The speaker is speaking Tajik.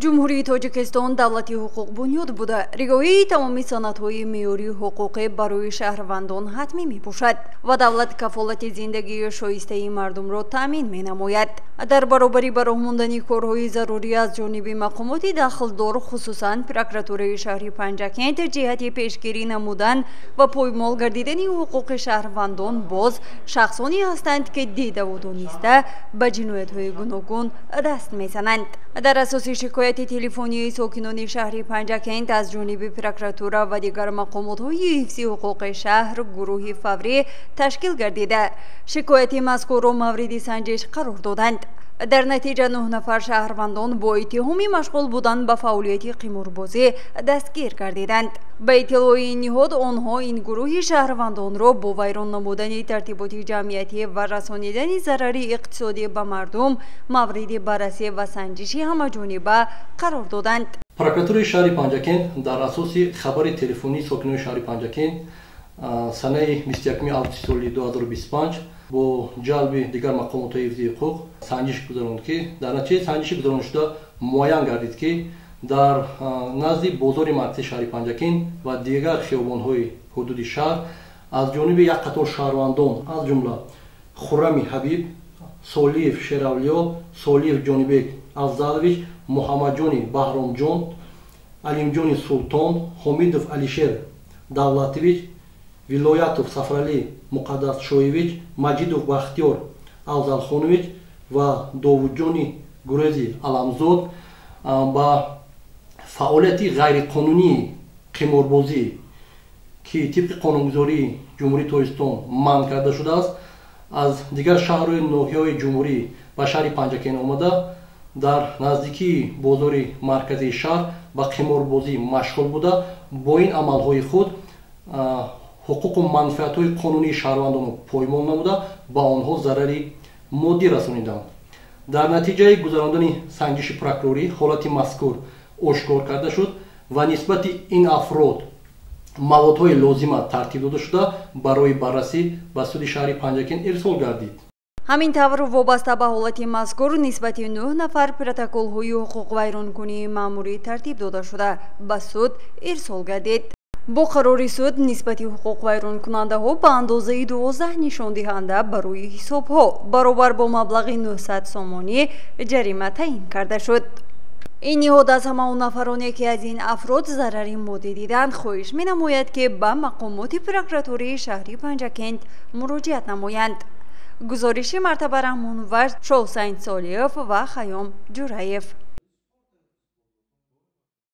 Ҷумҳурии Тоҷикистон давлати ҳуқуқбунёд буда, риояи тамоми санадҳои меъёрии ҳуқуқӣ барои шаҳрвандон ҳатмӣ мебошад ва давлат кафолати зиндагии шоистаи мардумро таъмин менамояд. Дар баробари ба роҳ мондани корҳои зарурӣ аз ҷониби мақомоти дахлдор, хусусан прокуратураи шаҳри Панҷакент, ҷиҳати пешгирӣ намудан ва поймол гардидани ҳуқуқи шаҳрвандон, боз шахсоне ҳастанд, ки дидаву дониста ба ҷиноятҳои гуногун даст мезананд. Дар асоси шикояти телефонии сокинони шаҳри Панҷакент аз ҷониби прокуратура ва дигар мақомотҳои ҳифзи ҳуқуқи шаҳр гурӯҳи фаврӣ ташкил гардида, шикояти мазкурро мавриди санҷиш қарор доданд. Дар натиҷа 9 нафар шаҳрвандон бо иттиҳоми машғул будан ба фаъолияти қиморбозӣ дастгир гардиданд. Ба иттилои ин ниҳод, онҳо ин гурӯҳи шаҳрвандонро бо вайрон намудани тартиботи ҷамъиятӣ ва расонидани зарари иқтисодӣ ба мардум мавриди баррасӣ ва санҷиши ҳамаҷониба қарор доданд. Прокуратураи шаҳри Панҷакент дар асоси хабари телефонии сокинони шаҳри Панҷакент санаи 21 августи соли 2025 бо ҷалби дигар мақомотҳои ҳифзи ҳуқуқ санҷиш гузаронд, ки дар натиҷаи санҷиши гузаронидашуда муайян гардид, ки дар назди бозори марказии шаҳри Панҷакент ва дигар хиёбонҳои ҳудуди шаҳр аз ҷониби як қатор шаҳрвандон, аз ҷумла Хуррами Ҳабиб, Солиев Шеравлиё, Солиев Ҷонибек Афзалович, Муҳаммадҷони Баҳромҷон, Алимҷони Султон, Ҳомидов Алишер Давлатович, Вилоятов Сафаралӣ Муқаддасшоевич, Маҷидов Бахтиёр Афзалхонович ва Довудҷони Гурези Аламзод ба фаъолияти ғайриқонунии қиморбозӣ, ки тибқи қонунгузории Ҷумҳурии Тоҷикистон манъ карда шудааст, аз дигар шаҳру ноҳияҳои ҷумҳурӣ ба шаҳри Панҷакент омада, дар наздикии бозори марказии шаҳр ба қиморбозӣ машғул буда, бо ин амалҳои худ ҳуқуқу манфиатҳои қонунии шаҳрвандонро поймол намуда, ба онҳо зарари моддӣ расониданд. Дар натиҷаи гузарондани санҷиши прокурорӣ ҳолати мазкур ошкор карда шуд ва нисбати ин афрод маводҳои лозима тартиб дода шуда, барои баррасӣ ба суди шаҳри Панҷакент ирсол гардид. Ҳамин тавр, вобаста ба ҳолати мазкур нисбати 9 нафар протоколҳои ҳуқуқвайронкунии маъмурӣ тартиб дода шуда, ба суд ирсол гардид. Бо қарори суд нисбати ҳуқуқвайронкунандаҳо ба андозаи 12 нишондиҳанда барои ҳисобҳо баробар бо маблағи 900 сомонӣ ҷарима таъин карда шуд. Ин ниҳод аз ҳама он нафароне, ки аз ин афрод зарари моддӣ диданд, хоҳиш менамояд, ки ба мақомоти прокуратураи шаҳри Панҷакент муроҷиат намоянд. Гузориши Мартаба Раҳмонова, Шоҳусайн Солиев ва Хайём Ҷураев.